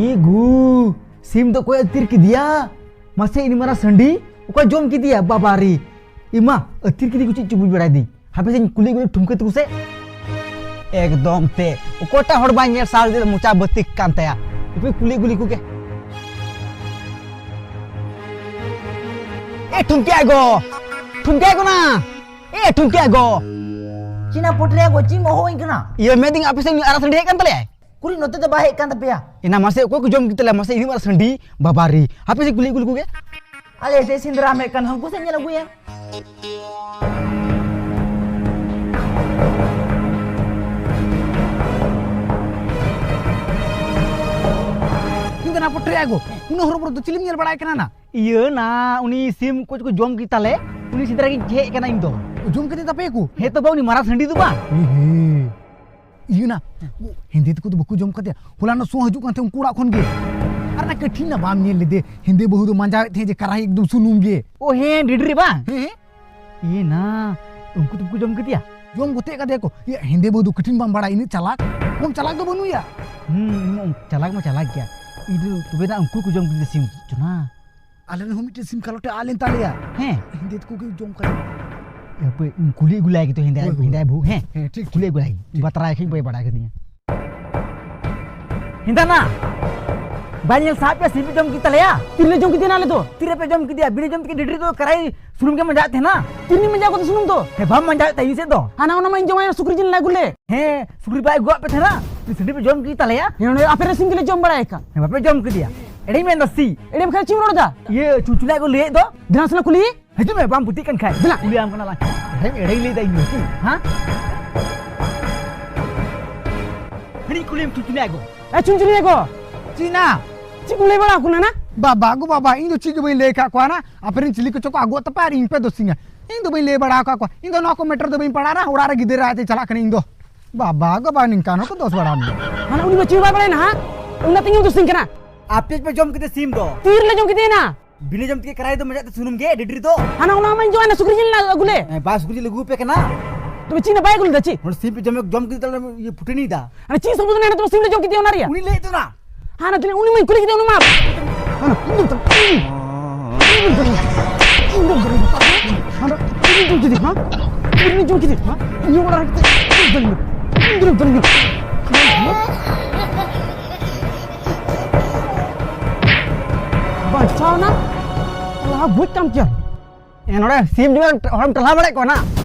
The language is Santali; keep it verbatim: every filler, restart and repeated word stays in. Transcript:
ᱤ ᱜᱩ, ᱥᱤᱢ ᱫᱚ ᱚᱠᱚᱭ ᱟᱹᱛᱠᱤᱨ ᱠᱮᱫᱮᱭᱟ? ᱢᱟᱥᱮ, ᱤᱱᱟᱹ ᱢᱟᱨᱟᱝ ᱥᱟᱺᱰᱤ ᱚᱠᱚᱭ ᱡᱚᱢ ᱠᱮᱫᱮᱭᱟ? ᱵᱟᱵᱟ ᱨᱮ, ᱤᱢᱟ, ᱟᱹᱛᱠᱤᱨ ᱠᱮᱫᱮ ᱠᱚ ᱪᱮᱫ ᱪᱚ ᱵᱩᱡᱽ ᱵᱟᱲᱟᱭ ᱫᱤᱧ᱾ ᱦᱟᱯᱮ ᱥᱮᱧ ᱠᱩᱞᱤ ᱟᱹᱜᱩ ᱞᱮ ᱴᱷᱩᱢᱠᱟᱹ ᱛᱟᱠᱚ ᱥᱮ᱾ ᱮᱠᱫᱚᱢ ᱛᱮ, ᱚᱠᱚᱭᱴᱟᱜ ᱦᱚᱲ ᱵᱟᱭ ᱧᱮᱞ ᱥᱟᱦᱟᱣ ᱞᱮᱫᱟ ᱢᱚᱪᱟ ᱵᱟᱹᱛᱤ ᱠᱟᱱ ᱛᱟᱭᱟ? ᱦᱟᱯᱮ ᱠᱩᱞᱤ ᱟᱹᱜᱩ ᱞᱮᱠᱚ ᱜᱮ᱾ ᱮ ᱴᱷᱩᱢᱠᱤ ᱟᱭ ᱜᱚ, ᱴᱷᱩᱢᱠᱤ ᱟᱭ ᱜᱚ ᱱᱟ, ᱮ ᱴᱷᱩᱢᱠᱤ ᱟᱭ ᱜᱚ᱾ ᱪᱤᱱᱟ ᱯᱚᱴᱨᱮ ᱜᱚ, ᱪᱤᱢ ᱦᱚᱦᱚᱣᱟᱹᱧ ᱠᱟᱱᱟ? ᱤᱭᱟᱹ ᱢᱮᱱᱫᱟᱹᱧ ᱟᱯᱮ ᱥᱮᱫ ᱩᱱᱤ ᱟᱨᱟᱜ ᱥᱟᱺᱰᱤ ᱦᱮᱡ ᱠᱟᱱ ᱛᱟᱞᱮᱭᱟᱭ? ᱠᱩᱲᱤ ᱱᱚᱛᱮ ᱫᱚ ᱵᱟᱭ ᱦᱮᱡ ᱠᱟᱱ ᱛᱟᱯᱮᱭᱟ᱾ ᱮᱱᱟ ᱢᱟᱥᱮ ᱚᱠᱚᱭ ᱠᱚ ᱡᱚᱢ ᱠᱮᱫ ᱛᱟᱞᱮᱭᱟ? ᱢᱟᱥᱮ ᱤᱱᱟᱹ ᱢᱟᱨᱟᱝ ᱥᱟᱺᱰᱤ, ᱵᱟᱵᱟ ᱨᱮ᱾ ᱦᱟᱯᱮ ᱥᱮ ᱠᱩᱞᱤ ᱟᱹᱜᱩ ᱞᱮᱠᱚ ᱜᱮ᱾ ᱟᱞᱮ ᱥᱮᱫ ᱥᱮᱸᱫᱽᱨᱟ ᱢᱮᱫ ᱠᱟᱱ ᱦᱟᱹᱱᱠᱩ ᱥᱮᱫ ᱧᱮᱞ ᱟᱹᱜᱩᱭᱟ᱾ ᱤᱧ ᱫᱚ ᱱᱟ ᱯᱚᱴᱨᱮ ᱟᱭ ᱜᱚ, ᱩᱱᱟᱹᱜ ᱦᱚᱨᱚ ᱵᱚᱨᱚ ᱫᱚ ᱪᱤᱞᱤᱢ ᱧᱮᱞ ᱵᱟᱲᱟᱭ ᱠᱟᱱᱟ ᱱᱟ? ᱤᱭᱟᱹ ᱱᱟ, ᱩᱱᱤ ᱥᱤᱢ ᱠᱚ ᱠᱚ ᱡᱚᱢ ᱠᱮᱫ ᱛᱟᱞᱮ, ᱩᱱᱤ ᱥᱮᱸᱫᱽᱨᱟ ᱜᱤᱧ ᱦᱮᱡ ᱠᱟᱱᱟ ᱤᱧ ᱫᱚ᱾ ᱡᱚᱢ ᱠᱮᱫᱮ ᱛᱟᱯᱮᱭᱟ ᱠᱚ? ᱦᱮᱸ ᱛᱚ ᱵᱟ, ᱩᱱᱤ ᱢᱟᱨᱟᱝ ᱥᱟᱺᱰᱤ ᱫᱚ ᱵᱟ᱾ ᱦᱮᱸ, ᱦᱮᱸ᱾ ᱤᱭᱟᱹ ᱱᱟ, ᱦᱮᱸ᱾ ᱦᱮᱸᱫᱮ ᱛᱟᱠᱚ ᱫᱚ ᱵᱟᱠᱚ ᱡᱚᱢ ᱠᱟᱫᱮᱭᱟ? ᱦᱚᱞᱟᱱᱚᱜ ᱥᱚ ᱦᱤᱡᱩᱜ ᱠᱟᱱ ᱛᱟᱦᱮᱸ ᱩᱱᱠᱩ ᱚᱲᱟᱜ ᱠᱷᱚᱱ ᱜᱮ᱾ ᱟᱨ ᱚᱱᱟ ᱠᱟᱹᱴᱷᱤᱱ ᱱᱟ ᱵᱟᱢ ᱧᱮᱞ ᱞᱮᱫᱮ? ᱦᱮᱸᱫᱮ ᱵᱟᱹᱦᱩ ᱫᱚ ᱢᱟᱸᱡᱟᱣᱮᱫ ᱛᱟᱦᱮᱸ ᱡᱮ ᱠᱟᱨᱟᱦᱤ ᱮᱠᱫᱚᱢ ᱥᱩᱱᱩᱢ ᱜᱮ᱾ ᱚ ᱦᱮᱸ, ᱰᱤᱰᱨᱤ ᱵᱟᱝ? ᱦᱮᱸ, ᱦᱮᱸ᱾ ᱤᱭᱟᱹ ᱱᱟ, ᱩᱱᱠᱩ ᱫᱚ ᱵᱟᱠᱚ ᱡᱚᱢ ᱠᱮᱫᱮᱭᱟ? ᱡᱚᱢ ᱜᱚᱛᱮ ᱠᱟᱫᱮᱭᱟ ᱠᱚ᱾ ᱤᱭᱟᱹ ᱦᱮᱸᱫᱮ ᱵᱟᱹᱦᱩ ᱫᱚ ᱠᱟᱹᱴᱷᱤᱱ ᱵᱟᱢ ᱵᱟᱲᱟᱭᱟ, ᱤᱱᱟᱹᱜ ᱪᱟᱞᱟᱠ? ᱠᱚᱢ ᱪᱟᱞᱟᱠ ᱫᱚ ᱵᱟᱹᱱᱩᱭᱟ᱾ ᱦᱩᱸ, ᱩᱱᱟᱹᱜ ᱪᱟᱞᱟᱠ ᱢᱟ ᱪᱟᱞᱟᱠ ᱜᱮᱭᱟ᱾ ᱤᱧ ᱫᱚ ᱛᱚᱵᱮ ᱱᱟ ᱩᱱᱠᱩ ᱠᱚ ᱡᱚᱢ ᱠᱮᱫᱮ ᱥᱤᱢ ᱪᱚ ᱱᱟ᱾ ᱟᱞᱮ ᱨᱮᱱ ᱦᱚᱸ ᱢᱤᱫᱴᱮᱱ ᱥᱤᱢ ᱠᱟᱞᱚᱴᱮ ᱟᱫ ᱞᱮᱱ ᱛᱟᱞᱮᱭᱟ᱾ ᱦᱮᱸ᱾ ᱦᱮᱸᱫᱮ ᱛᱟᱠᱚ ᱜᱮ ᱡᱚᱢ ᱠᱟᱫᱮ᱾ ᱦᱟᱯᱮ, ᱤᱧ ᱠᱩᱞᱤ ᱟᱹᱜᱩ ᱞᱟᱭ ᱜᱮ ᱛᱚ ᱦᱮᱸᱫᱮ, ᱦᱳᱭ, ᱦᱳᱭ᱾ ᱦᱮᱸᱫᱮ ᱵᱟᱹᱦᱩ, ᱦᱮᱸ᱾ ᱦᱮᱸ, ᱴᱷᱤᱠ, ᱠᱩᱞᱤ ᱴᱷᱤᱠ᱾ ᱟᱹᱜᱩ ᱞᱟᱭ ᱜᱮ᱾ ᱴᱷᱤᱠ᱾ ᱵᱟᱛᱨᱟᱭ ᱠᱷᱟᱡ ᱵᱟᱭ ᱵᱟᱲᱟᱭ ᱠᱟᱫᱤᱧᱟ᱾ ᱦᱮᱸᱫᱮ ᱱᱟ, ᱵᱟᱭ ᱧᱮᱞ ᱥᱟᱦᱟᱵ ᱯᱮ, ᱥᱤᱢ ᱯᱮ ᱡᱚᱢ ᱠᱮᱫ ᱛᱟᱞᱮᱭᱟ᱾ ᱛᱤᱨᱮᱞᱮ ᱡᱚᱢ ᱠᱮᱫᱮᱭᱟ ᱱᱟ ᱟᱞᱮ ᱫᱚ? ᱛᱤᱨᱮᱯᱮ ᱡᱚᱢ ᱠᱮᱫᱮᱭᱟ? ᱵᱤᱱᱟᱹ ᱡᱚᱢ ᱛᱮᱜᱮ ᱰᱤᱰᱨᱤ ᱫᱚ ᱠᱟᱨᱟᱭ ᱥᱩᱱᱩᱢ ᱜᱮ ᱢᱟᱸᱡᱟᱣᱮᱫ ᱛᱟᱦᱮᱱᱟ᱾ ᱛᱤᱨᱮ ᱢᱟᱸᱡᱟᱣ ᱠᱟᱛᱮ ᱥᱩᱱᱩᱢ ᱫᱚ? ᱦᱮᱸ, ᱵᱟᱢ ᱢᱟᱸᱡᱟᱣᱮᱫ ᱛᱟᱦᱮᱸ ᱤᱧ ᱥᱮᱫ ᱫᱚ᱾ ᱦᱟᱱᱟ ᱚᱱᱟ ᱢᱟ ᱤᱧ ᱡᱚᱢᱟᱭ ᱥᱩᱠᱨᱤ ᱡᱤᱞ ᱞᱮ ᱟᱹᱜᱩ ᱞᱮ᱾ ᱦᱮᱸ, ᱥᱩᱠᱨᱤ ᱵᱟᱭ ᱟᱹᱜᱩᱣᱟᱜ ᱯᱮ ᱛᱟᱦᱮᱱᱟ? ᱥᱤᱢ ᱯᱮ ᱡᱚᱢ ᱠᱮᱫ ᱛᱟᱞᱮᱭᱟ᱾ ᱦᱮᱸ, ᱱᱚᱰᱮ ᱟᱯᱮ ᱨᱮᱱ ᱥᱤᱢ ᱜᱮᱞᱮ ᱡᱚᱢ ᱵᱟᱲᱟᱭ ᱠᱟᱱ᱾ ᱦᱮᱸ, ᱵᱟᱯᱮ ᱡᱚᱢ ᱠᱮᱫᱮᱭᱟ? ᱮᱲᱮᱧ ᱢᱮᱱᱫᱟ ᱥᱤ᱾ ᱮᱲᱮ ᱵᱟᱠᱷᱟᱡ ᱪᱮᱫ ᱮᱢ ᱨᱚᱲ ᱮᱫᱟ? ᱤᱭᱟᱹ, ᱪᱩᱪᱩᱞᱟᱜ ᱠᱚ ᱞᱟᱹᱭᱮᱫ ᱫᱚ᱾ ᱫᱮᱱᱟ ᱥᱮ ᱱᱟ ᱠᱩᱞᱤ᱾ ᱦᱤᱡᱩᱜ ᱢᱮ, ᱵᱟᱢ ᱯᱩᱛᱤᱜ ᱠᱟᱱ ᱠᱷᱟᱡ᱾ ᱫᱮᱞᱟ᱾ ᱠᱩᱞᱤᱭᱟᱢ ᱠᱟᱱᱟ ᱞᱟᱝ᱾ ᱮᱲᱮᱧ, ᱮᱲᱮᱧ ᱞᱟᱹᱭᱫᱟ ᱤᱧ ᱫᱚ, ᱦᱮᱸ? ᱦᱟᱹᱱᱤᱧ ᱠᱩᱞᱤᱭᱟᱢ, ᱪᱩᱪᱩᱞᱟᱜ ᱜᱚ᱾ ᱮ, ᱪᱩᱱᱪᱩᱱᱤᱭᱟᱹ ᱜᱚ᱾ ᱪᱤᱱᱟ᱾ ᱪᱮᱫ ᱠᱚᱢ ᱞᱟᱹᱭ ᱵᱟᱲᱟ ᱟᱠᱚ ᱠᱟᱱᱟ ᱱᱟ? ᱵᱟᱵᱟ ᱜᱚ ᱵᱟᱵᱟ, ᱤᱧ ᱫᱚ ᱪᱮᱫ ᱜᱮ ᱵᱟᱹᱧ ᱞᱟᱹᱭ ᱟᱠᱟᱫ ᱠᱚᱣᱟ ᱱᱟ᱾ ᱟᱯᱮ ᱨᱮᱱ ᱪᱤᱞᱤ ᱠᱚᱪᱚ ᱠᱚ ᱟᱹᱜᱩᱣᱟᱜ ᱛᱟᱯᱮ ᱟᱨ ᱤᱧ ᱯᱮ ᱫᱳᱥᱤᱧᱟ᱾ ᱤᱧ ᱫᱚ ᱵᱟᱹᱧ ᱞᱟᱹᱭ ᱵᱟᱲᱟ ᱟᱠᱟᱫ ᱠᱚᱣᱟ᱾ ᱤᱧ ᱫᱚ ᱱᱚᱣᱟ ᱠᱚ ᱢᱮᱴᱟᱨ ᱫᱚ ᱵᱟᱹᱧ ᱯᱟᱲᱟᱜᱼᱟ ᱱᱟ᱾ ᱚᱲᱟᱜ ᱨᱮ ᱜᱤᱫᱽᱨᱟᱹ ᱨᱟᱭ ᱛᱮ ᱪᱟᱞᱟᱜ ᱠᱟᱱᱟ ᱤᱧ ᱫᱚ᱾ ᱵᱟᱵᱟ ᱜᱚ ᱵᱟᱵᱟ, ᱱᱤᱝᱠᱟᱱ ᱦᱚᱸᱠᱚ ᱫᱳᱥ ᱵᱟᱲᱟ ᱢᱮᱭᱟ᱾ ᱦᱟᱱᱟ ᱩᱱᱤ ᱫᱚ ᱪᱮᱫ ᱦᱚᱸ ᱵᱟᱭ ᱵᱟᱲᱟᱭᱟ ᱱᱟ, ᱦᱟ? ᱚᱱᱟ ᱛᱮᱜᱮ ᱫᱳᱥᱤᱧ ᱠᱟᱱᱟ᱾ ᱟᱯᱮ ᱯᱮ ᱡᱚᱢ ᱠᱮᱫᱟ ᱥᱤᱢ ᱫᱚ? ᱛᱤ ᱨᱮᱞᱮ ᱡᱚᱢ ᱠᱮᱫᱮᱭᱟ ᱱᱟ? ᱵᱤᱱᱟᱹ ᱡᱚᱢ ᱛᱮᱜᱮ ᱠᱟᱨᱟᱭ ᱫᱚ ᱢᱟᱡᱟᱜ ᱛᱮ ᱥᱩᱱᱩᱢ ᱜᱮ ᱰᱤᱰᱨᱤ ᱫᱚ᱾ ᱦᱟᱱᱟ ᱚᱱᱟ ᱢᱟᱧ ᱡᱚᱢ ᱮᱱᱟ, ᱥᱩᱠᱨᱤ ᱡᱤᱞ ᱟᱹᱜᱩ ᱞᱮ᱾ ᱦᱮᱸ, ᱵᱟ ᱥᱩᱠᱨᱤ ᱡᱤᱞ ᱟᱹᱜᱩ ᱟᱯᱮ ᱠᱟᱱᱟ᱾ ᱛᱚᱵᱮ ᱪᱮᱫ ᱱᱟ ᱵᱟᱭ ᱟᱹᱜᱩ ᱞᱮᱫᱟ ᱪᱮᱫ? ᱦᱚᱲ ᱥᱤᱢ ᱯᱮ ᱡᱚᱢ, ᱡᱚᱢ ᱠᱮᱫᱟ ᱛᱟᱦᱞᱮ ᱤᱭᱟᱹ ᱯᱷᱩᱴᱟᱹᱱᱤ ᱫᱟ᱾ ᱟᱨ ᱪᱮᱫ ᱥᱚᱢᱵᱚᱫ ᱢᱮᱱᱟᱜᱼᱟ ᱛᱚᱵᱮ ᱥᱤᱢ ᱞᱮ ᱡᱚᱢ ᱠᱮᱫᱮᱭᱟ ᱚᱱᱟ ᱨᱮᱭᱟᱜ? ᱩᱱᱤ ᱞᱟᱹᱭᱮᱫ ᱫᱚ ᱱᱟ᱾ ᱦᱟᱱᱟ ᱛᱤᱱᱟᱹᱜ ᱩᱱᱤ ᱢᱟᱧ ᱠᱩᱞᱤ ᱠᱮᱫᱮ, ᱩᱱᱤ ᱢᱟ᱾ ᱦᱟᱱᱟ, ᱤᱧ ᱫᱚ, ᱤᱧ ᱫᱚ, ᱤᱧ ᱫᱚ, ᱦᱟᱱᱟ, ᱤᱧ ᱫᱚ ᱡᱩᱫᱤ, ᱦᱟᱸ? ᱤᱧ ᱫᱚ ᱡᱩᱫᱤ, ᱦᱟᱸ? ᱤᱧ ᱫᱚ ᱡᱩᱫᱤ, ᱦᱟᱸ? ᱤᱧ ᱚᱲᱟᱜ ᱨᱮ ᱠᱟᱛᱮ, ᱤᱧ ᱫᱚ, ᱤᱧ ᱫᱚ, ᱤᱧ ᱫᱚ, ᱵᱟᱧᱪᱟᱣ ᱱᱟ? ᱞᱟᱦᱟ ᱵᱩᱡᱽ ᱛᱟᱢ ᱪᱮᱫ? ᱮ, ᱱᱚᱰᱮ ᱥᱤᱢ ᱡᱩᱫᱤ ᱦᱚᱲᱮᱢ ᱴᱟᱞᱦᱟ ᱵᱟᱲᱟᱭᱮᱫ ᱠᱚᱣᱟ ᱱᱟ?